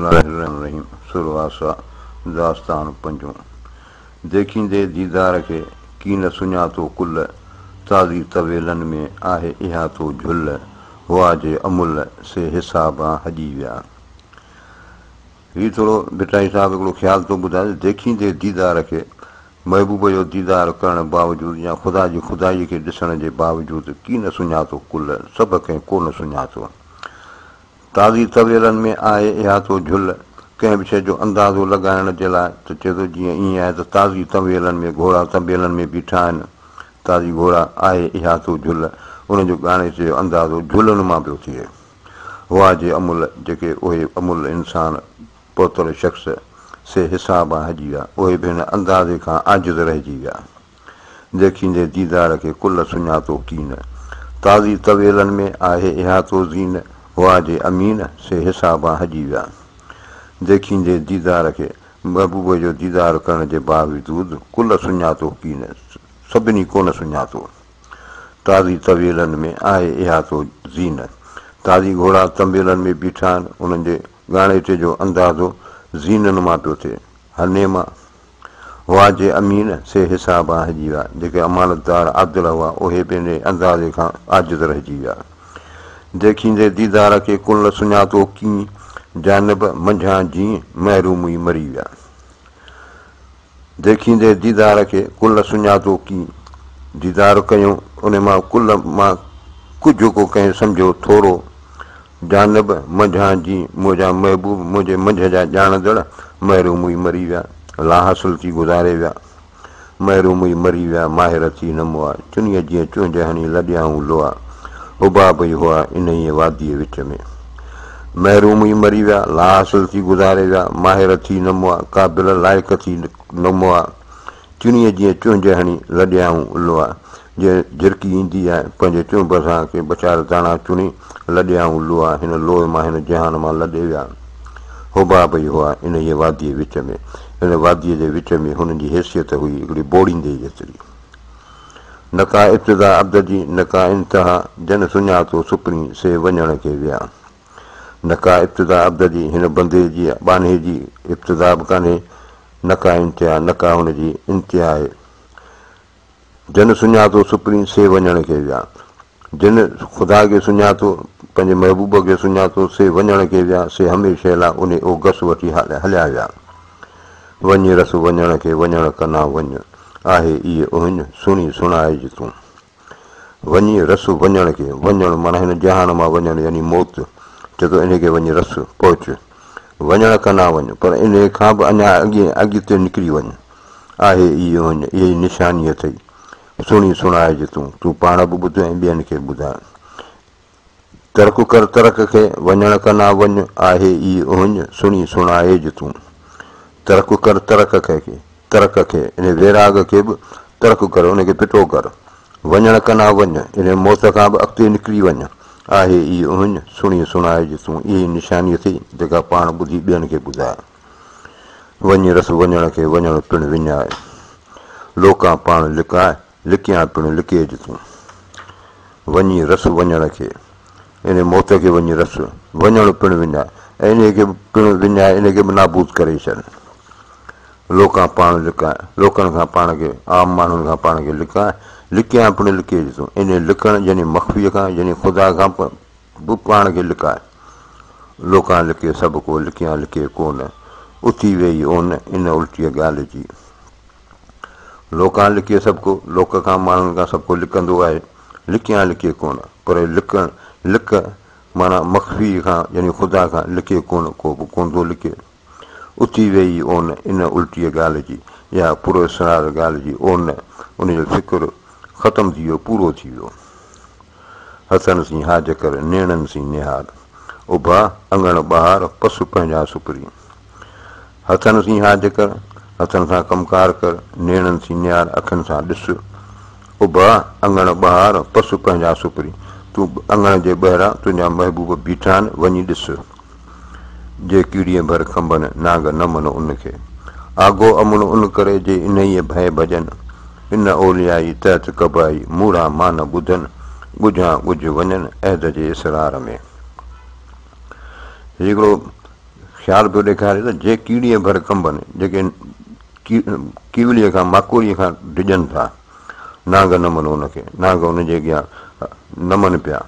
الله الرحمن الرحيم سر واسع داستان پنجون ديکيندي ديدار کي ڪين سڃاتو ڪل تازي طويلن ۾ آهي اها تو جهل هئا جي امل سي حسابان هڄي ويا. هي ٿورو ڀٽائي صاحب هڪڙو خيال ٿو ٻڌائي ته ديکيندي ديدار کي محبوب جو ديدار ڪرڻ باوجود يا خدا جي خدائي کي ڏسڻ جي باوجود ڪين سڃاتو ڪل سڀ ڪنهن ڪو نه سڃاتو. تازي طويلن ۾ آهي اها تو جهل، ڪنهن به شيء جو اندازو لڳائڻ جي لاء ته چئي ٿو جيئن ائين آهي ته تازي طويلن ۾ گهوڙا طبيلن ۾ بيٺا آهن، تازي گهوڙا آهي اها تو جهل، ان جو ڳاڻيٽي جو اندازو جهلن مان پيو ٿئي. هئا جي امل، جيڪي اهي امل انسان، پهتل شخص، سي حسابان هڄي ويا، اهي به هن اندازي کان عاجز رهجي ويا. ديکيندي ديدار کي ڪل سڃاتو ڪين. تازي طويلن ۾ آهي احاطو زين، هئا جي امين، سي حسابان هڄي ويا. ديکيندي ديدار کي، محبوب جو ديدار ڪرڻ جي باوجود، ڪل سڃاتو ڪين، سڀني ڪونه سڃاتو. تازي طويلن ۾ آهي احاطو زين. تازي گهوڙا طنبيلن ۾ بيٺا آهن، انهن جي ڳاڻيٽي جو اندازو زينن مان پيو ٿئي. هني مان. هئا جي امين، سي حسابان هڄي ويا، جيڪي امانتدار عادل هئا، اهي به انهيء اندازي کان عاجز رهجي ويا. ديکيندي ديدار کي ڪل سڃاتو ڪين، جانب منجهان جيئن محروم ئي مري ويا. ديکيندي ديدار کي ڪل سڃاتو ڪين، ديدار ڪيون، ان مان ڪل مان ڪجهه ڪو ڪنهن سمجهيو ٿورو، جانب منجهان جي منهنجا محبوب منهنجي منجهه جا ڄاڻندڙ محروم ئي مري ويا، لاحاصل ٿي گذاري ويا. محروم ئي مري ويا، ماهر ٿي نه مئا، چنيء جيئن چونجهه هڻي لڏيائون لئا، حباب ئي هئا انهيء واديء وچ ۾. محروم ئي مري ويا، لاحاصل ٿي گذاري ويا، ماهر ٿي نه مئا، قابل لائق ٿي نه مئا، چڻيء جيئن چونجهه هڻي لڏيائون لئا، جيئن جهرڪي ايندي آهي، پنهنجي چونڀ سان ڪي ٻه چار داڻا چڻي لڏيائون لئا، هن لوء مان هن جهان مان لڏي ويا. حباب ئي هئا انهيء واديء وچ ۾. هن واديء جي وچ ۾ هنن جي حيثيت هئي هڪڙي بوڙيندي جيتري. نه ڪا ابتدا عبد جي، نه ڪا انتها، جن سڃاتو سپرين، سي وڃڻ کي ويا. نه ڪا ابتدا عبد جي، هن بندي جي، ٻانهي جي، ابتدا به ڪانهي، نه ڪا انتها، نه ڪا هن جي انتها آهي. جن سڃاتو سپرين، سي وڃڻ کي ويا. جن خدا کي سڃاتو، پنهنجي محبوب کي سڃاتو، سي وڃڻ کي ويا، سي هميشه لاء انهي اوگس وٺي هليا ويا. وڃ رس وڃڻ کي، وڃڻ ڪنا وڃ، آهي ايء اهڃ، سڻي سڻائج تون. وڃي رس وڃڻ کي، وڃڻ معنيٰ هن جهان مان وڃڻ يعني موت، چئي ٿو انهي کي وڃي رس، پهچ. وڃڻ ڪنا وڃ، پر انهي کان به اڃا اڳي اڳتي نڪري وڃ. آهي ايء اهڃ، اها ئي نشاني اٿئي. سڻي سڻائج تون، تون پاڻ به ٻڌ ۽ ٻين کي به ٻڌاء. ترڪ ڪر ترڪ کي، وڃڻ ڪنا وڃ، آهي ايء اهڃ، سڻي سڻائج تون. ترڪ ڪر ترڪ کي، ترڪ کي، انهي ويراڳ کي به ترڪ ڪر، ان کي ڦٽو ڪر. وڃڻ ڪنا وڃ، انهي موت کان به اڳتي نڪري وڃ. آهي ايء اهڃ، سڻي سڻائج تون. اها ئي نشاني اٿئي، جيڪا پاڻ ٻڌي ٻين کي ٻڌاء. وڃ رس وڃڻ کي، وڃڻ پڻ وڃاء. لوڪان پاڻ لڪاء، لڪيان پڻ لڪيج تون. وڃي رس وڃڻ کي، انهي موت کي وڃي رس، وڃڻ پڻ وڃاء. ۽ انهي کي به پڻ وڃاء، انهي کي به نابود ڪري ڇڏ. لوڪان پاڻ لڪاء، لوڪن کان پاڻ کي، عام ماڻهن کان پاڻ کي لڪاء، لڪيان پڻ لڪيج تون. انهي لڪڻ يعني مخفيء کان يعني خدا کان به پاڻ کي لڪاء. لوڪان لڪي سڀ ڪو، لڪيان لڪي ڪو نه. اٿي ويئي اون، ان الٽيء ڳالهه جي. لوڪان لڪي سڀ ڪو، لوڪ کان ماڻهن کان سڀ ڪو لڪندو آهي، لڪيان لڪي ڪو نه. پر لڪڻ، لڪ معنيٰ مخفيء کان يعني خدا کان لڪي ڪونه ڪو به ڪونه ٿو لڪي. اٿي ويهي اون ان الٽيء ڳالهه جي يا پراسرار ڳالهه جي اون ان جو فڪر ختم ٿي ويو، پورو ٿي ويو. هٿن سين هاج ڪر، نيڻن سين نهار. اڀا اڱڻ ٻهار، پس پنهنجا سپرين. هٿن سين هاج ڪر، هٿن سان ڪم ڪار ڪر، نيڻن سين نهار، اکين سان ڏس. اڀا اڱڻ ٻهار، پس پنهنجا سپرين. تون اڱڻ جي ٻهران تنهنجا محبوب بيٺا آهن، وڃي ڏس. جي ڪيڙيء ڀر کنڀن، نانگ نه من ان کي. آگو امن ان ڪري، جي انهيء ڀئه ڀڄن. ان اوليائي تحت قبائي، موڙها مان نه ٻڌن. ڳجهان ڳجهه وڃن، عهد جي اسرار ۾. هي هڪڙو خيال پيو ڏيکاري ته جي ڪيڙيء ڀر ڪنبن، جيڪي ڪيوليء کان، ماڪوڙيء کان ڊڄن ٿا، نانگ نمن ان کي، نانگ ان جي اڳيان نمن پيا.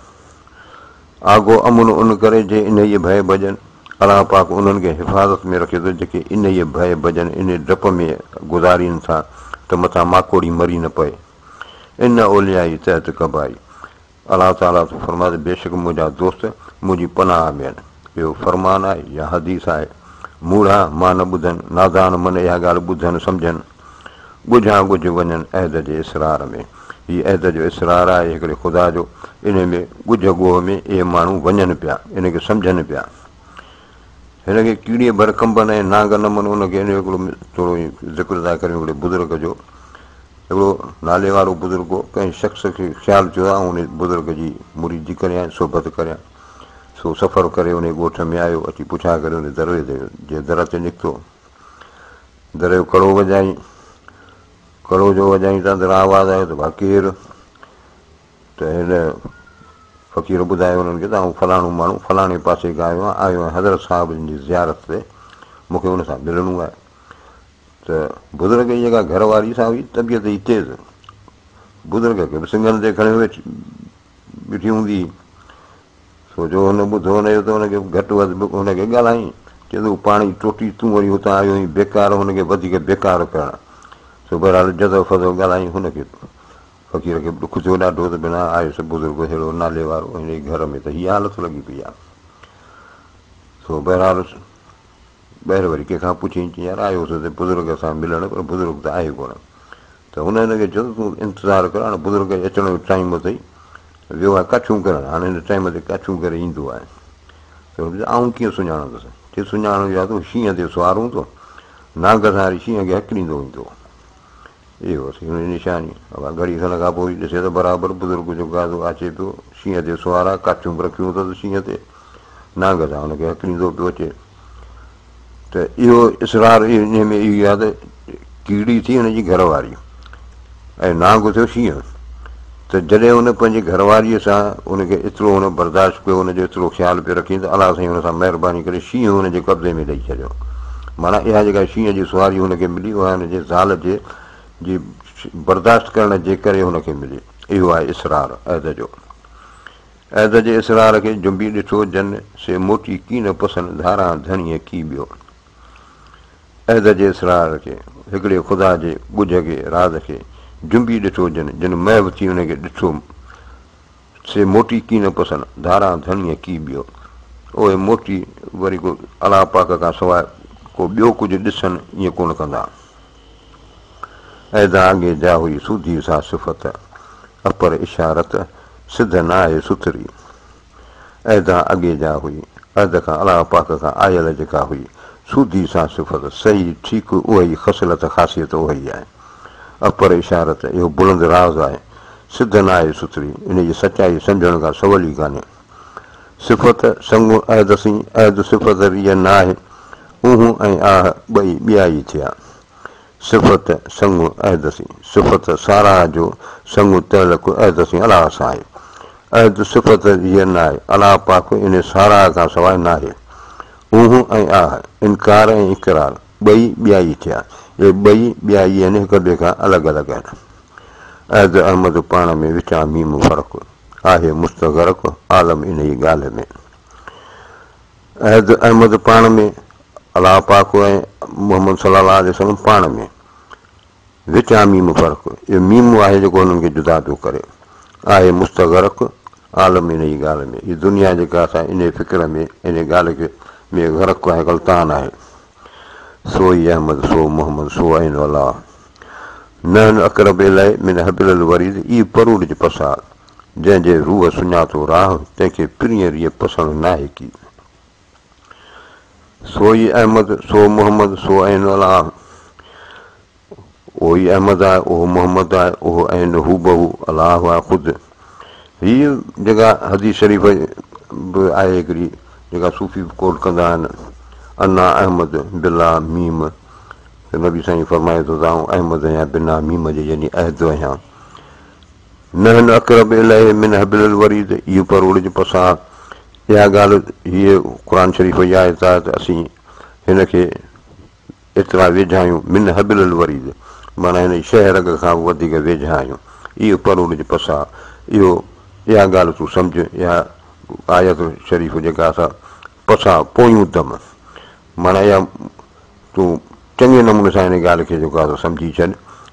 آگو امن ان ڪري جي انهيء ڀئه ڀڄن. الله پاڪ انهن کي حفاظت ۾ رکي ٿو جيڪي انهيء ڀئه ڀڄن، انهيء ڊپ ۾ گذارين ٿا ته متان ماڪوڙي مري نه پئي. ان اوليائي تحت قبائي. الله تعاليٰ ٿو فرمائي ته بيشڪ منهنجا دوست منهنجي پناهه ۾ آهن. اهو فرمان آهي يا حديث آهي. موڙها مان نه ٻڌن، نادان من اها ڳالهه ٻڌن سمجهن. ڳجهان ڳجهه وڃن عهد جي اسرار ۾. هي عهد جو اسرار آهي هڪڙي خدا جو، انهي ۾ ڳجهه ڳوهه ۾ اهي ماڻهو وڃن پيا، ان کي سمجهن پيا. هن کي ڪيڙيء ڀر ڪنبن ۽ نانگ نمن ان کي. ان جو هڪڙو ٿورو ذڪر ٿا ڪريون هڪڙي بزرگ جو. هڪڙو نالي وارو بزرگ هو. ڪنهن شخص کي خيال ٿيو ته آئون ان بزرگ جي مريدي ڪريان، صحبت ڪريان. سو سفر ڪري انهي ڳوٺ ۾ آيو. اچي پڇا ڪري ان درويش جي در تي نڪتو. در جو ڪڙو وڄائين. ڪڙو جو وڄائين ته اندران آواز آيو ته ڀا ڪير؟ ته هن فقير ٻڌايو انهن کي ته آئون فلاڻو ماڻهو فلاڻي پاسي کان آيو آهيان، آيو آهيان حضرت صاحب جن جي زيارت تي، مون کي ان سان ملڻو آهي. ته بزرگ جي جيڪا گهر واري سا هئي طبيعت جي تيز، بزرگ کي به سنگهن تي کڻيو ويٺي بيٺي هوندي هئي. سو جو هن ٻڌو هن جو ته هن کي گهٽ وڌ به هن کي ڳالهائين، چئي ٿو پاڻ ئي ٽوٽي تون وري هتان آيو آهين بيڪار هن کي وڌيڪ بيڪار ڪرڻ. سو بهرحال جزو فزو ڳالهائين هن کي. فقير کي به ڏک ٿيو ڏاڍو ته بنا آيس بزرگ ههڙو نالي وارو هن جي گهر ۾ ته هيء حالت لڳي پئي آهي. سو بهرحال ٻاهر وري ڪنهن کان پڇيائين چي يار آيو هوس ته بزرگ سان ملڻ پر بزرگ ته آهي ڪونه. ته هن هن کي چيو ته تون انتظار ڪر هاڻي بزرگ جي اچڻ جو ٽائيم اٿئي ويو آهي ڪاٺيون ڪرڻ هاڻي هن ٽائيم تي ڪاٺيون ڪري ايندو آهي. ته هن چيو آئون ڪيئن سڃاڻندس؟ چي سڃاڻڻ جو آهي ته هو شينهن تي سوار هوندو نانگ سان هاري شينهن کي هڪليندو ايندو. اهو هئس هن جي نشاني. اها گهڙي کن کان پوء ڏسي ته برابر بزرگ جو گادو اچي پيو. شينهن تي سوار آ، ڪاٺيون به رکيون اٿس شينهن تي. نانگ سان هن کي هڪليندو پيو اچي. ته اهو اسرار انهيء ۾ اهو آهي ته ڪيڙي ٿي هن جي گهر واري ۽ نانگ ٿيو شينهن. ته جڏهن هن پنهنجي گهر واريء سان هن کي ايترو هن برداشت ڪيو، هن جو ايترو خيال پيو رکين ته الله سائين هن سان مهرباني ڪري شينهن هن جي قبضي ۾ ڏئي ڇڏيو. معنيٰ اها جيڪا شينهن جي سواري هن کي ملي اها هن جي زال جي جي برداشت ڪرڻ جي ڪري هن کي ملي. اهو آهي اسرار عهد جو. عهد جي اسرار کي جنبي ڏٺو جن، سي موٽي ڪين پسن ڌاران ڌڻيء ڪي ٻيو. عهد جي اسرار کي، هڪڙي خدا جي ڳجهه کي، راز کي، جنبي ڏٺو جن، جن محو ٿي ان کي ڏٺو، سي موٽي ڪين پسن، ڌاران ڌڻيء ڪي ٻيو. اهي موٽي وري ڪو الله پاڪ کان سواء ڪو ٻيو ڪجهه ڏسن، ائين ڪونه ڪندا. عهد آڳي جا هئي سوڌي سا صفت، اپر اشارت، سڌ ناهي سٿري. عهد اڳي جا هئي، عهد کان الله پاڪ کان آيل جيڪا هئي، سوڌي سان صفت، صحيح، ٺيڪ اهئي خصلت، خاصيت اهئي آهي. اپر اشارت، اهو بلند راز آهي، سڌ ناهي سٿري، ان جي سچائي سمجهڻ کان سولي ڪانهي. صفت، سڱ عهد سين، عهد صفت ريء ناهه، اونهون ۽ آهه ٻئي ٻيا ئي ٿيا. صفت، سڱ عهد سين، صفت ساراهه جو سڱ تعلق عهد سين الله سان آهي. عهد صفت هيء ناهي، الله پاڪ انهي ساراهه کان سواء ناهي. اونهون ۽ آهه، انڪار ۽ اقرار، ٻئي ٻيا ئي ٿيا. اهي ٻئي ٻيا ئي آهن، هڪ ٻئي کان الڳ الڳ آهن. عهد احمد پاڻ ۾ وچان ميم فرق، آهي مستغرق عالم انهي ڳالهه ۾. عهد احمد پاڻ ۾، الله پاڪ ۽ محمد صلي الله عليه وسلم پاڻ ۾، وچان ميم فرق، اهو ميم آهي جيڪو هنن کي جدا پيو ڪري، آهي مستغرق عالم انهيء ڳالهه ۾، هي دنيا جيڪا سا انهيء فڪر ۾، انهيء ڳالهه کي ۾ غرق آهي، غلطان آهي. سو ئي احمد، سو محمد، سو عين الله. نحن اقرب اليه من حبل الوريد اي پروڙج پسار، جنهن جي روح سڃاتو راهه، تنهن کي پرينء ريء پسڻ ناهي ڪي. سو ئي احمد، سو محمد، سو عين الله. اهو ئي احمد آهي، اهو محمد آهي، اهو عين هوبهو الله آهي خود. هيء جيڪا حديث شريف به آهي هڪڙي جيڪا صوفي به ڪوٽ ڪندا آهن، انا احمد بلا ميم، ته نبي سائين فرمائي ٿو ته آئون احمد آهيان بنا ميم جي يعني عهد آهيان. نحن اقرب اليه من حبل الوريد اهو پروڙج پساهه. اها ڳالهه هيء قرآن شريف جي آيت آهي ته اسين هن کي ايترا ويجها آهيون، من حبل الوريد، معنيٰ هن جي شهه رڳ کان به وڌيڪ ويجها آهيون. اهو پرور جي پساهه، اهو اها ڳالهه تون سمجهه، اها آيت شريف جيڪا سا پساهه، پويون دم، معنيٰ اها تون چڱي نموني سان ان ڳالهه کي جيڪو آهي سو سمجهي ڇڏ،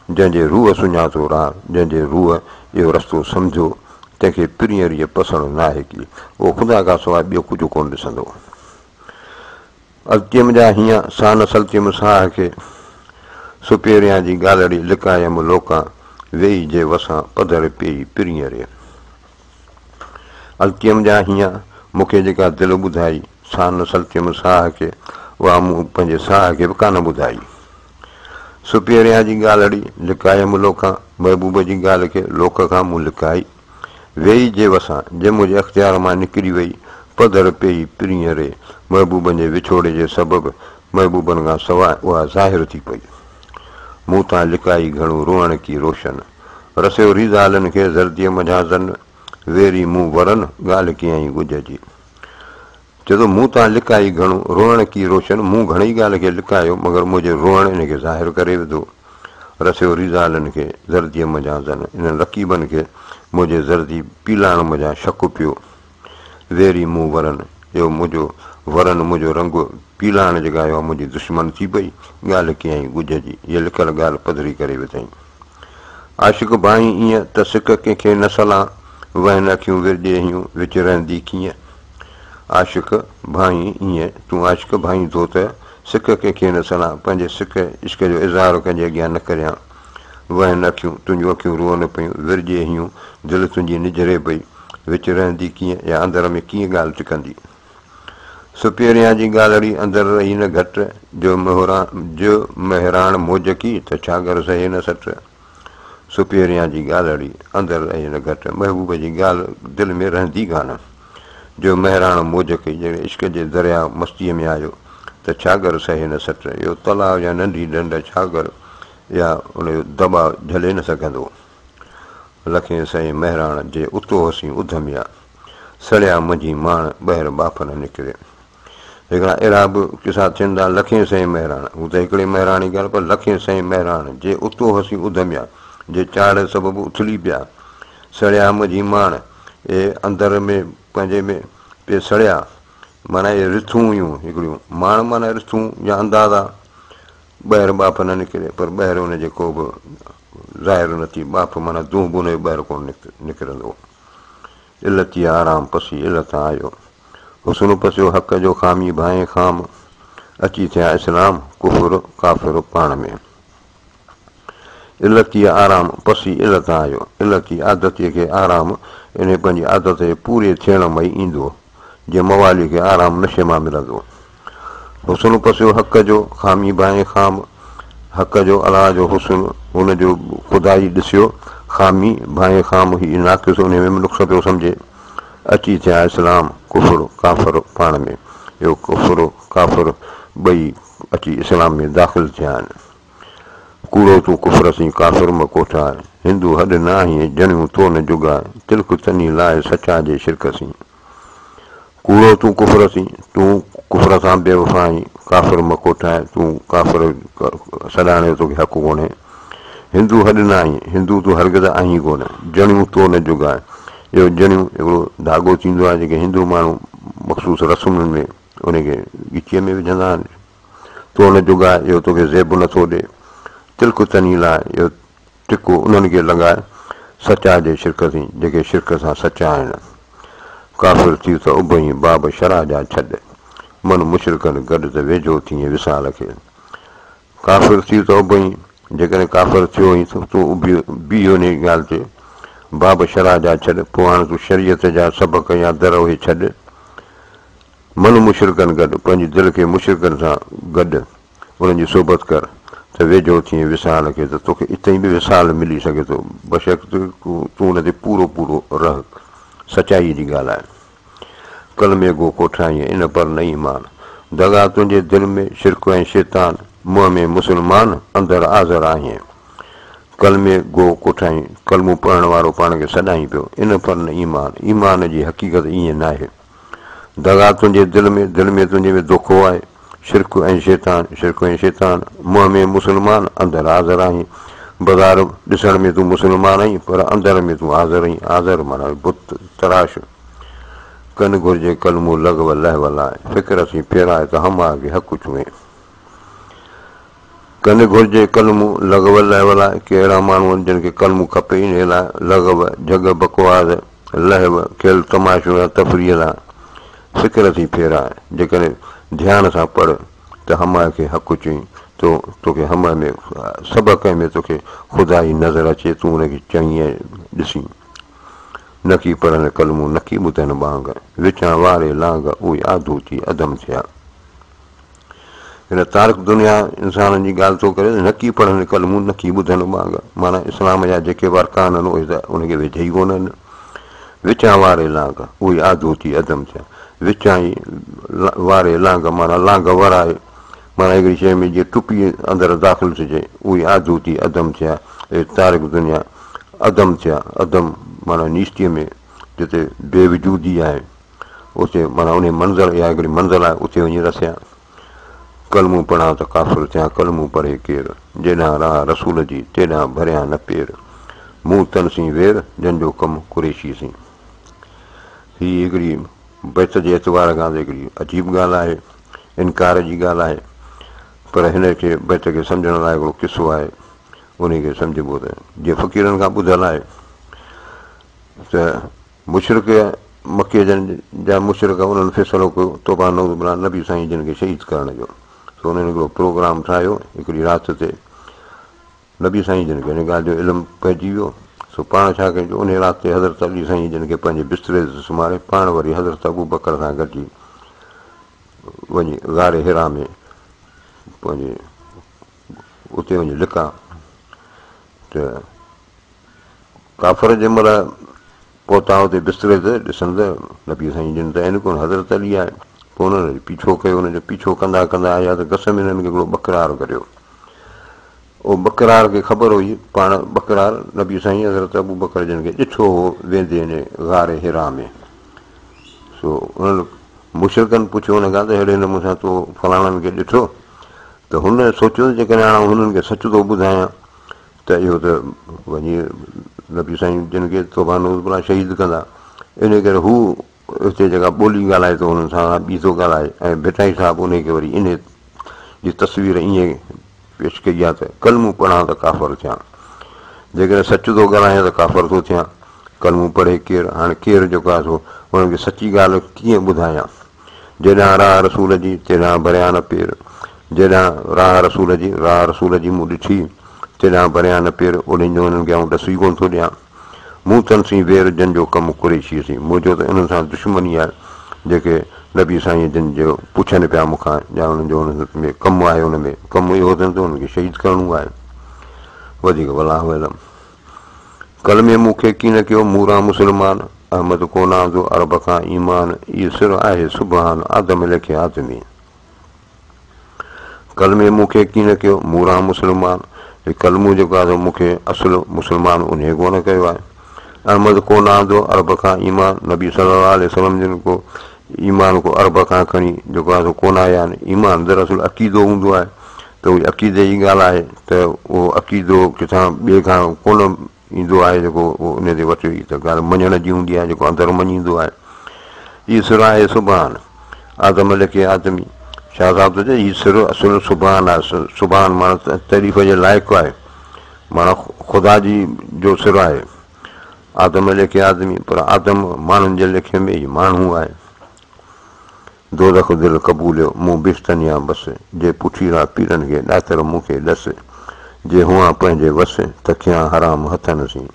جنهن جي روح سڃاتو راهه، جنهن جي روح اهو رستو سمجهيو، تنهن کي پرينء ريء پسڻ ناهي ڪي، اهو خدا کان سواء ٻيو ڪجهه ڪونه ڏسندو. التيم جا هينئن، سا نه سلتيم ساهه کي، سپيريان جي ڳالهڙي لڪايم لوڪان، ويئي جي وسان پڌر پيئي پرينء ري. التيم جا هينئن، مون کي جيڪا دل ٻڌائي، سا نه سلتيم ساهه کي، اها مون پنهنجي ساهه کي به ڪانه ٻڌائي. سپيريان جي ڳالهڙي لڪايم لوڪان، محبوب جي ڳالهه کي لوڪ کان مون لڪائي. ويئي جي وسان، جي منهنجي اختيار مان نڪري وئي، پڌر پيئي پرينء ري، محبوبن جي وڇوڙي جي سبب محبوبن کان سواء اها ظاهر ٿي پئي. مون تان لڪائي گهڻو روئڻ ڪي روشن. رسيو ريزالن کي زرديء منجهان زن، ويري مون ورن، ڳالهه ڪيائين ڳجهه جي. چئي ٿو، مون تان لڪائي گهڻو، روئڻ ڪي روشن، مون گهڻي ڳالهه کي لڪايو، مگر منهنجي روئڻ ان کي ظاهر ڪري وڌو. رسيو ريزالن کي، زرديء منجهان زن، انهن رقيبن کي منهنجي زردي پيلاڻ منجهان شڪ پيو. ويري مون ورن، اهو منهنجو ورن، منهنجو رنگ پيلاڻ جيڪا اها منهنجي دشمن ٿي پئي. ڳالهه ڪيائين ڳجهه جي، هيء لڪل ڳالهه پڌري ڪري وڌائين. عاشق ڀانئين ايئن ته سڪ ڪنهن کي نه سلان، وهن اکيون ورڄي هيون وچ رهندي ڪيئن. عاشق ڀانئين ايئن، تون عاشق ڀانئين ٿو ته سڪ ڪنهن کي نه سلان، پنهنجي سڪ عشق جو اظهار ڪنهن جي اڳيان نه ڪريان. وهن اکيون، تنهنجون اکيون روئن پيون، ورڄي هيون، دل تنهنجي نجهري پئي، وچ رهندي ڪيئن يا اندر ۾ ڪيئن ڳالهه ٽڪندي. سپيريان جي ڳالهڙي اندر رهي نه گهٽ، جو جو مهراڻ موج ڪي ته ڇاگر سهي نه سٽ. سپيريان جي ڳالهڙي اندر رهي نه گهٽ، محبوب جي ڳالهه دل ۾ رهندي ڪانه. جو مهراڻ موج ڪئي، جڏهن عشق جي درياء مستيء ۾ آيو ته ڇاگر سهي نه سٽ. اهو تلاء يا ننڍي ڍنڍ ڇاگر يا ان جو دٻاء جهلي نه سگهندو. لکين سئين مهراڻ جي اتو هسين اڌميا، سڙيا منجهين ماڻ ٻهر ٻاڦ نه نڪري. هڪڙا اهڙا به قصا ٿين ٿا، لکين سئين مهراڻ، هو ته هڪڙي مهراڻ جي ڳالهه پر لکين سئين مهراڻ جي اتو هسين اڌميا، جي چاڙهه سبب اٿلي پيا، سڙيا منجهين ماڻ، اهي اندر ۾ پنهنجي ۾ پئي سڙيا، معنيٰ اهي رٿون هيون هڪڙيون، ماڻ معنيٰ رٿون يا اندازا، ٻاهر ٻاڦ نه نڪري، پر ٻاهر ان جي ڪو به ظاهر نه ٿي، ٻاڦ معنيٰ دونهن به ان جو ٻاهر ڪونه نڪرندو. علتي آرام پسي علت آيو. حسن پسيو حق جو خامي ڀانئين خام، اچي ٿيا اسلام ڪفر ڪافر پاڻ ۾. علتي آرام پسي علت آيو. علتي عادتيء کي آرام انهيء پنهنجي عادت جي پوري ٿيڻ مئي ايندو. جيئن موالي کي آرام نشي مان ملندو. حسن پسيو حق جو، خامي ڀانئين خام، حق جو الله جو حسن، هن جو خدائي ڏسيو، خامي ڀانئين خام، هي ناقص انهي ۾ به نقص پيو سمجهي. اچي ٿيا اسلام، ڪفر، ڪافر پاڻ ۾. اهو ڪفر، ڪافر ٻئي اچي اسلام ۾ داخل ٿيا آهن. ڪوڙو تون ڪفر سين ڪافر م ڪوٺاء، هندو هڏ نه آهين جڻيون تو نه جڳاء، تلڪ تني لاء سچا جي شرڪ سين. ڪوڙو تون ڪفر سين، تون ڪفر سان بي وفا آهين، ڪافر م ڪوٺاء، تون ڪافر سڏائڻ جو توکي حق ڪونهي. هندو هڏ نه آهين، هندو تون هرگز آهين ڪونه، جڻيون تو نه جڳاء. اهو جڻيون هڪڙو ڌاڳو ٿيندو آهي، جيڪي هندو ماڻهو مخصوص رسمن ۾ ان کي ڳچيء ۾ وجهندا آهن. تو نه جڳاء، اهو توکي زيب نه ٿو ڏي. تلڪ تني لاء، اهو ٽڪو انهن کي لڳاء، سچا جي شرڪ سين، جيڪي شرڪ سان سچا آهن. ڪافر ٿي ته اڀئين باب شرع جا ڇڏ، من مشرڪن گڏ ته ويجهو ٿئين وصال کي. ڪافر ٿي ته اڀئين، جيڪڏهن ڪافر ٿيو آهين ته تون اڀي بيهه انهيء ڳالهه تي، باب شرع جا ڇڏ، پوء هاڻ تون شريعت جا سبق يا در اهي ڇڏ. من مشرڪن گڏ، پنهنجي دل کي مشرڪن سان گڏ، انهن جي صحبت ڪر، ته ويجهو ٿئين وصال کي، ته توکي اتئين به وصال ملي سگهي ٿو، بشرط تون ان تي پورو پورو رهه. سچائيء جي ڳالهه آهي. ڪلمي گو ڪوٺائين، ان پر نه ايمان. دغا تنهنجي دل ۾، شرڪ ۽ شيطان، منهن ۾ مسلمان، اندر آذر آهين. ڪلمي گو ڪوٺائين، ڪلمو پڙهڻ وارو پاڻ کي سڏائين پيو، ان پر نه ايمان. ايمان جي حقيقت ائين ناهي. دغا تنهنجي دل ۾، دل ۾ تنهنجي ۾ دوکو آهي، شرڪ ۽ شيطان، شرڪ ۽ شيطان، منهن ۾ مسلمان، اندر آذر آهين. بظاهر ڏسڻ ۾ تون مسلمان آهين، پر اندر ۾ تون آذر آهين. آذر معنيٰ بت تراش. ڪن گهرجي ڪلمو لغو لهو لاء، فڪر سين ڦيرائي ته هم آگي حق چوين. ڪن گهرجي ڪلمو لغو لهو لاء، ڪي اهڙا ماڻهو آهن جن کي ڪلمو کپي ئي انهيء لاء، لغو، جهڳ بڪواس، لهو، کيل تماشو يا تفريح لاء، فڪر سين ڦيرائي، جيڪڏهن ڌيان سان پڙهه ته همه کي حق چئين، تو توکي همه ۾ سڀ ڪنهن ۾ توکي خدا ئي نظر اچي، تون ان کي چئين ۽ ڏسين. نڪي پڙهن ڪلمو نڪي ٻڌن ٻانگ، وچان واري لانگ، اهي آڌو ٿي اڌم ٿيا. هن تارڪ دنيا انسانن جي ڳالهه ٿو ڪري ته نڪي پڙهن ڪلمون نڪي ٻڌن ٻانگ، معنيٰ اسلام جا جيڪي به ارڪان آهن اهي ته ان کي ويجهه ئي ڪونه آهن. وچان واري لانگ، اهي آڌو ٿي اڌم ٿيا. وچان ئي واري لانگ معنيٰ لانگ ورائي، معنيٰ هڪڙي شيء ۾ جيئن ٽپي اندر داخل ٿجي، اهي آڌو ٿي اڌم ٿيا. اهي تارڪ دنيا اڌم ٿيا، اڌم معنيٰ نيستيء ۾ جتي بي وجودي آهي. اتي معنيٰ انهي منزل اها هڪڙي منزل آهي اتي وڃي رسيا. ڪلمون پڙهان ته ڪافر ٿيان ڪلمون پڙهي ڪير؟ جيڏانهن راهه رسول جي تيڏانهن ڀريان نه پير. مون تن سين وير جن جو ڪم قريشي سين. هي هڪڙي بيت جي اعتبار کان ته هڪڙي عجيب ڳالهه آهي، انڪار جي ڳالهه آهي، پر هن کي بيت کي سمجهڻ لاء هڪڙو قصو آهي، انهي کي سمجهبو ته جيئن فقيرن کان ٻڌل آهي ته مشرڪ مڪي جن جا مشرڪ انهن فيصلو ڪيو توبه نعوذ بالله نبي سائين جن کي شهيد ڪرڻ جو سو انهن هڪڙو پروگرام ٺاهيو هڪڙي رات تي نبي سائين جن کي ان ڳالهه جو علم پئجي ويو سو پاڻ ڇا ڪيو جو انهي رات تي حضرت علي سائين جن کي پنهنجي بستري تي سمهاري پاڻ وري حضرت ابو بڪر سان گڏجي وڃي غار حرا ۾ پنهنجي اتي وڃي لڪا ته ڪافر جنهن مهل پهتا اتي بستري تي ڏسن ته نبي سائين جن ته آهن ڪونه حضرت علي آهي. پوء انهن وري پيڇو ڪيو ان جو پيڇو ڪندا ڪندا آيا ته گس ۾ انهن کي هڪڙو ٻڪرار گڏيو. اهو ٻڪرار کي خبر هئي پاڻ ٻڪرار نبي سائين حضرت ابوبڪر جن کي ڏٺو هو ويندي ان غار حرا ۾. سو انهن مشرڪن پڇيو ان کان ته اهڙي نموني سان تو فلاڻن کي ڏٺو ته هن سوچيو ته جيڪڏهن هاڻ هنن کي سچ ٿو ٻڌايان ته اهو ته وڃي نبي سائين جن کي توبه نعوذ بالله شهيد ڪندا انهي ڪري هو هتي جيڪا ٻولي ڳالهائي ٿو انهن سان ٻي ٿو ڳالهائي ۽ ڀٽائي صاحب انهي کي وري انهي جي تصوير ائين پيش ڪئي آهي ته ڪلمون پڙهان ته ڪافر ٿيان جيڪڏهن سچ ٿو ڳالهايان ته ڪافر ٿو ٿيان ڪلمون پڙهي ڪير هاڻي ڪير جيڪو آهي سو انهن کي سچي ڳالهه ڪيئن ٻڌايان جيڏانهن راهه رسول جي، تيڏانهن ڀريان نه پير. جيڏانهن راهه رسول جي، راهه رسول جي مون ڏٺي، تيڏانهن ڀريان نه پير. اوڏهين جو انهن کي آئون ڏس ئي ڪونه ٿو ڏيان. مون تن سين وير، جن جو ڪم قريشيء سين. منهنجو ته انهن سان دشمني آهي، جيڪي نبي سائينء جن جو پڇن پيا مون کان، يا انهن جو انهن ۾ ڪم آهي، ان ۾ ڪم اهو اٿن ته انهن کي شهيد ڪرڻو آهي. وڌيڪ والله اعلم. ڪلمي مون کي ڪين ڪيو موران مسلمان، احمد ڪونه آندو عرب کان ايمان، اي سر آهي سبحان آدم ليکي آدمي. ڪلمي مون کي ڪين ڪيو موران مسلمان، هي ڪلمو جيڪو آهي سو مون کي اصل مسلمان انهيء ڪونه ڪيو آهي. احمد ڪونه آندو عرب کان ايمان، نبي صلي الله عليه وسلم جن ڪو ايمان ڪو عرب کان کڻي جيڪو آهي سو ڪونه آيا آهن. ايمان دراصل عقيدو هوندو آهي ته اهي عقيدي جي ڳالهه آهي ته اهو عقيدو ڪٿان ٻئي کان ڪونه ايندو آهي جيڪو اهو ان تي وٺي ته ڳالهه مڃڻ جي هوندي آهي جيڪو اندر مڃيندو آهي. هي سر آهي سبحان آدم لکي آدمي. شاهه صاحب ٿو چئي هي سر اصل سبحان آهي. سبحان معنيٰ تعريف جي لائق آهي معنيٰ خدا جي جو سر آهي. آدم ليکي آدمي پر آدم ماڻهن جي ليکي ۾ هي ماڻهو آهي. دوزخ دل قبوليو، مون بهشتن يا بس، جي پٺي را پيرن کي، ڏاتر مون کي ڏس، جي هئان پنهنجي وس، ته کيان حرام هٿن سين.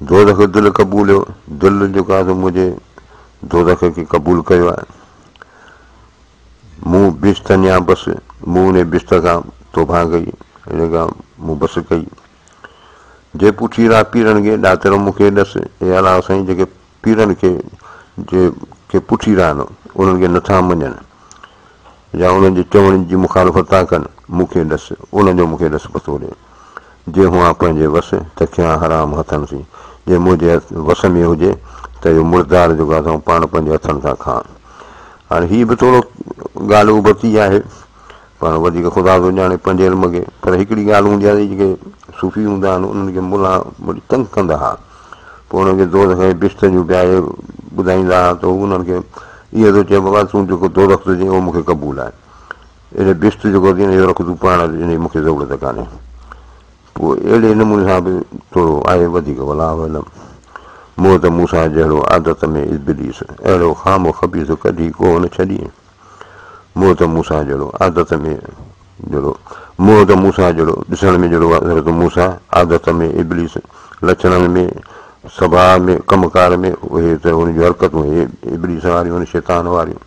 دوزخ دل قبوليو، دل جيڪو آهي سو منهنجي دوزخ کي قبول ڪيو آهي. مون بهشتن يا بس، مون انهي بهشت کان توبهه ڪئي، ان کان مون بس ڪئي. جي پٺي را پيرن کي، ڏاتر مون کي ڏس، اي الله سائين جيڪي پيرن کي جي کي پٺي رهن، انهن کي نٿا مڃن يا انهن جي چوڻين جي مخالفت ٿا ڪن، مون کي ڏس، انهن جو مون کي ڏس پتو ڏي. جي هئان پنهنجي وس، ته کيان حرام هٿن سين. جي منهنجي وس ۾ هجي، ته اهو مردار جيڪو آهي سو آئون پاڻ پنهنجي هٿن سان کان. هاڻي هي به ٿورو ڳالهه ابتي آهي، پاڻ وڌيڪ خدا ٿو ڄاڻي پنهنجي علم کي، پر هڪڙي ڳالهه هوندي آهي جيڪي صوفي هوندا آهن انهن کي ملا وري تنگ ڪندا هئا، پوء انهن کي دوزخ ۽ بهشت جون پيا اهي ٻڌائيندا هئا ته هو انهن کي اهو ٿو چئي بابا تون جيڪو دوزخ ٿو چئين اهو مون کي قبول آهي، اهڙي بهشت جيڪو اٿئي نه اهو رک تون پاڻ وٽ، ان جي مون کي ضرورت ڪانهي. پوء اهڙي نموني سان به ٿورو آهي وڌيڪ والله اعلم. منهن ته موسيٰ جهڙو عادت ۾ ابليس اهڙو خام و خبيث ڪڍي ڪو نه ڇڏي. منهن ته موسيٰ جهڙو عادت ۾ جهڙو منهن ته موسيٰ جهڙو ڏسڻ ۾ جهڙو حضرت موسيٰ عادت ۾ ابليس لڇڻن ۾ سڀاء ۾ ڪم ڪار ۾ اهي ته هن جون حرڪتون اهي ابليس واريون آهن شيطان واريون.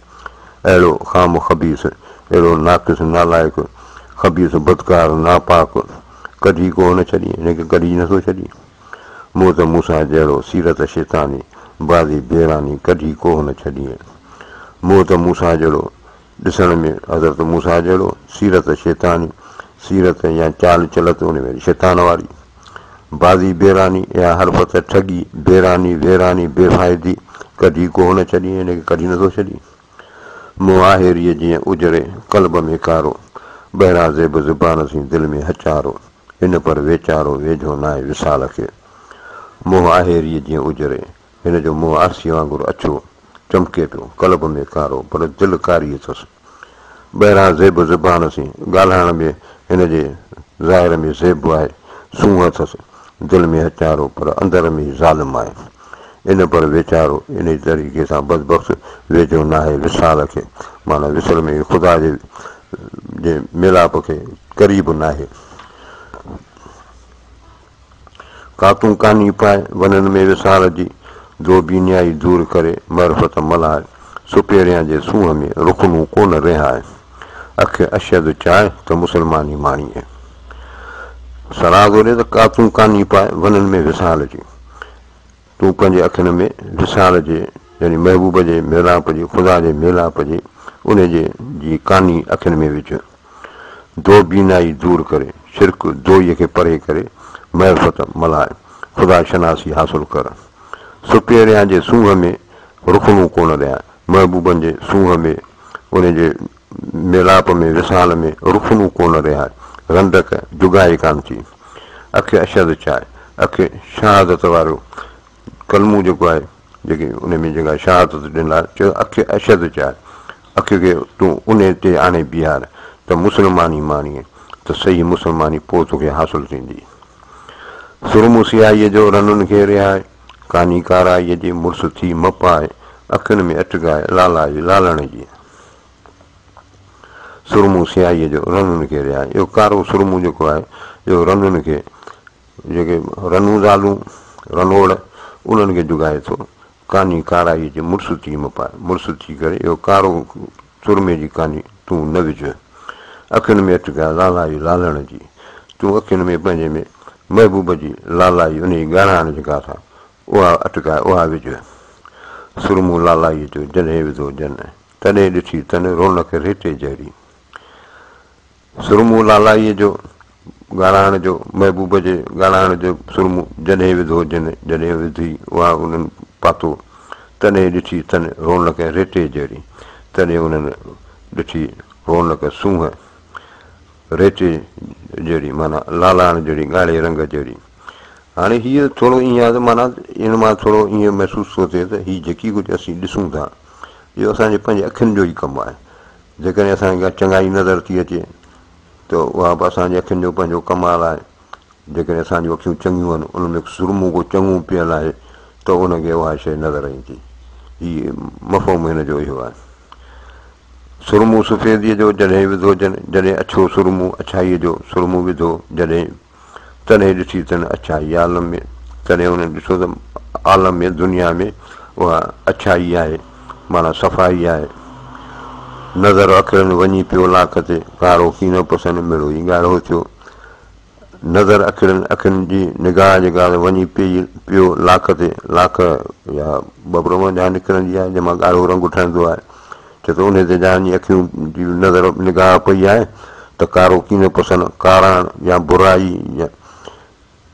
اهڙو خام خبيث، اهڙو ناقص نالائق، خبيث بدڪار، ناپاڪ، ڪڍي ڪو نه ڇڏي، هن کي ڪڍي نٿو ڇڏي. مون ته موسيٰ جهڙو سيرت شيطاني، بازي بيراني ڪڍي ڪو نه ڇڏي. مون ته موسيٰ جهڙو ڏسڻ ۾ حضرت موسيٰ جهڙو سيرت شيطاني، سيرت يا چال چلت ان ۾ شيطان واري. بازي بيراني يا حرفت ٺڳي، بيراني، ويراني، بي فائدي، ڪڍي ڪو نه ڇڏي، هن کي ڪڍي نٿو ڇڏي. منهن آهي ريء جيئن اجري، قلب ۾ ڪارو، ٻهران زيب زبان سين دل ۾ هچارو، هن پر ويچارو ويجهو ناهي وصال کي. منهن آهي ريء جيئن اجري، هن جو منهن آرسيء وانگر اڇو چمڪي پيو، قلب ۾ ڪارو، پر دل ڪاري اٿس. ٻهران زيب زبان سين ڳالهائڻ ۾ هن جي ظاهر ۾ زيب آهي، سونهن اٿس، دل ۾ هچارو، پر اندر ۾ هي ظالم آهي. ان پر ويچارو انهي طريقي سان بدبخت ويجهو ناهي وصال کي، معنيٰ وصل ۾ خدا جي ميلاپ کي قريب ناهي. ڪاتون ڪاني پائي، ونن ۾ وسار جي، دو بينيائي دور ڪري، معرفت ملهائي، سپيريان جي سونهن ۾، رخنو ڪونه رهائي، اک اشهد چاهه، ته مسلماني ماڻيئي. صلاح ٿو ڏي ته ڪاتون ڪاني پائي، ونن ۾ وسار جي، تون پنهنجي اکين ۾ وصال جي يعني محبوب جي ميلاپ جي، خدا جي ميلاپ جي، انهي جي جي ڪاني اکين ۾ وجهه. دو بينائي دور ڪري، شرڪ دوئي کي پري ڪري، معرفت ملهاء، خدا شناسي حاصل ڪر. سپيريان جي سونهن ۾ رخنو ڪونه رهيا، محبوبن جي سونهن ۾، انهي جي ميلاپ ۾، وصال ۾، رخنو ڪونه رهيا، رنڊڪ جڳائي ڪانه ٿي. اک اشهد چاء، اک شهادت وارو ڪلمو جيڪو آهي، جيڪي ان ۾ جيڪا شهادت ڏنل آهي، چيو اک اشهد چاء، اک کي تون انهي تي آڻي بيهار ته مسلماني ماڻين ته صحيح مسلماني پوء توکي حاصل ٿيندي. سرمو سياهيء جو رنن کي رهائي، ڪاني ڪارائيء جي مڙس ٿي م پاء، اکين ۾ اٽڪاء لالائي لالڻ جي. سرمو سياهيء جو رنن کي رهائي. اهو ڪارو سرمو جيڪو آهي، اهو رنن کي، جيڪي رنون زالون، رنوڙ، انهن کي جڳائي ٿو. ڪاني ڪارائيء جي مڙس ٿي م پاء. مڙس ٿي ڪري اهو ڪارو سرمي جي ڪاني تون نه وجهه. اکين ۾ اٽڪاء لالائي لالڻ جي. تون اکين ۾ پنهنجي ۾ محبوب جي لالائي، انهيء ڳاڙهاڻ جيڪا اٿا، اها اٽڪاء، اها وجهه. سرمو لالائيء جو جڏهن وڌو جن. تڏهن ڏٺي تن رونق ريٽي جهڙي. سرمو لالائيء جو ڳاڙهاڻ جو محبوب جي ڳاڙهاڻ جو سرمو جڏهن وڌو جن جڏهن وڌي اها انهن پاتو تڏهن ڏٺي تن رونق ريٽي جهڙي تڏهن انهن ڏٺي رونق سونهن ريٽي جهڙي معنيٰ لالاڻ جهڙي ڳاڙهي رنگ جهڙي. هاڻي هيء ٿورو ائين آهي ته معنيٰ ان مان ٿورو ائين محسوس ٿو ٿئي ته هي جيڪي ڪجهه اسين ڏسون ٿا اهو اسان جي پنهنجي اکين جو ئي ڪم آهي. جيڪڏهن اسان کي ڪا چڱائي نظر ٿي اچي ته اها به اسان جي اکين جو پنهنجو ڪمال آهي. جيڪڏهن اسان جون اکيون چڱيون آهن، انهن ۾ سرمو ڪو چڱو پيل آهي ته ان کي اها شيء نظر ايندي. هي مفهوم هن جو اهو آهي. سرمو سفيديء جو جڏهن وڌو جن، جڏهن اڇو سرمو، اڇائيء جو سرمو وڌو جڏهن، تڏهن ڏٺي تن اڇائي عالم ۾، تڏهن انهن ڏٺو ته عالم ۾، دنيا ۾، اها اڇائي آهي، معنيٰ صفائي آهي. نظر اکرن وڃي پيو لاک تي، ڪارو ڪينو پسن مڙو ئي ڳاڙهو ٿيو. نظر اکڙين، اکين جي نگاهه جيڪا آهي وڃي پيئي پيو لاک تي، لاک يا ٻٻر منجهان نڪرندي آهي، جنهن مان ڳاڙهو رنگ ٺهندو آهي. چئي ٿو انهي تي جا وڃي اکيون جي نظر نگاهه پئي آهي ته ڪارو ڪينو پسن، ڪاراڻ يا برائي يا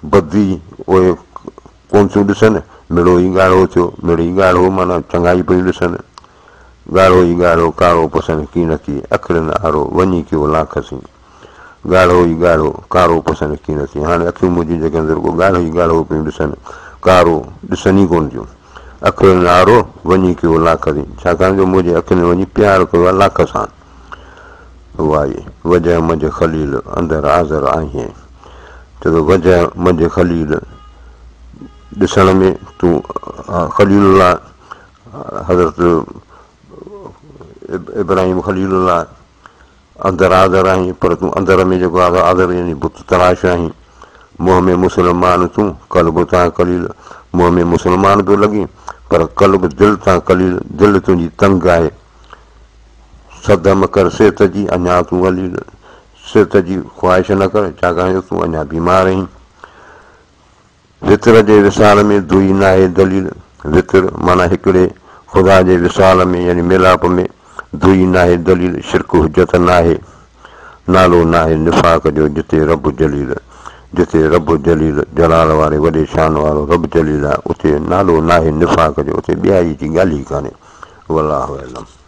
بدي اهي ڪونه ٿيون ڏسن، مڙو ئي ڳاڙهو ٿيو، مڙئي ڳاڙهو معنيٰ چڱائي پيون ڏسن. ڳاڙهو ئي ڳاڙهو ڪارو پسن ڪينڪي، اکڙين آرو وڃي ڪيو لاک سين. ڳاڙهو ئي ڳاڙهو ڪارو پسن ڪينڪي، هاڻي اکيون منهنجيون جيڪي آهن رڳو ڳاڙهو ئي ڳاڙهو پيون ڏسن، ڪارو ڏسن ئي ڪونه ٿيون. اکڙين آرو وڃي ڪيو لاک سين، ڇاڪاڻ جو منهنجي اکين وڃي پيار ڪيو آهي لاک سان. وائي، وجهه منجهه خليل، اندر آذر آهين. چئي ٿو وجهه منجهه خليل، ڏسڻ ۾ تون خليل الله حضرت ابراهيم خليل الله اندر آذر آهين پر تون اندر ۾ جيڪو آهي آذر يعني بت تراش آهين. منهن ۾ مسلمان تون قلب تان قليل، منهن ۾ مسلمان پيو لڳين پر قلب دل تان قليل، دل تنهنجي تنگ آهي. سڌ م ڪر صحت جي اڃا تون عليل، صحت جي خواهش نه ڪر ڇاڪاڻ جو تون اڃا بيمار آهين. وتر جي وصال ۾ دوئي ناهي دليل، وتر معنيٰ هڪڙي، خدا جي وصال ۾ يعني ميلاپ ۾ دوئي ناهي دليل، شرڪ حجت ناهي، نالو ناهي نفاق جو جتي رب جليل، جتي رب جليل، جلال واري وڏي شان وارو رب جليل آهي، اتي نالو ناهي نفاق جو، اتي ٻيائي جي ڳالهه ئي ڪانهي. والله اعلم.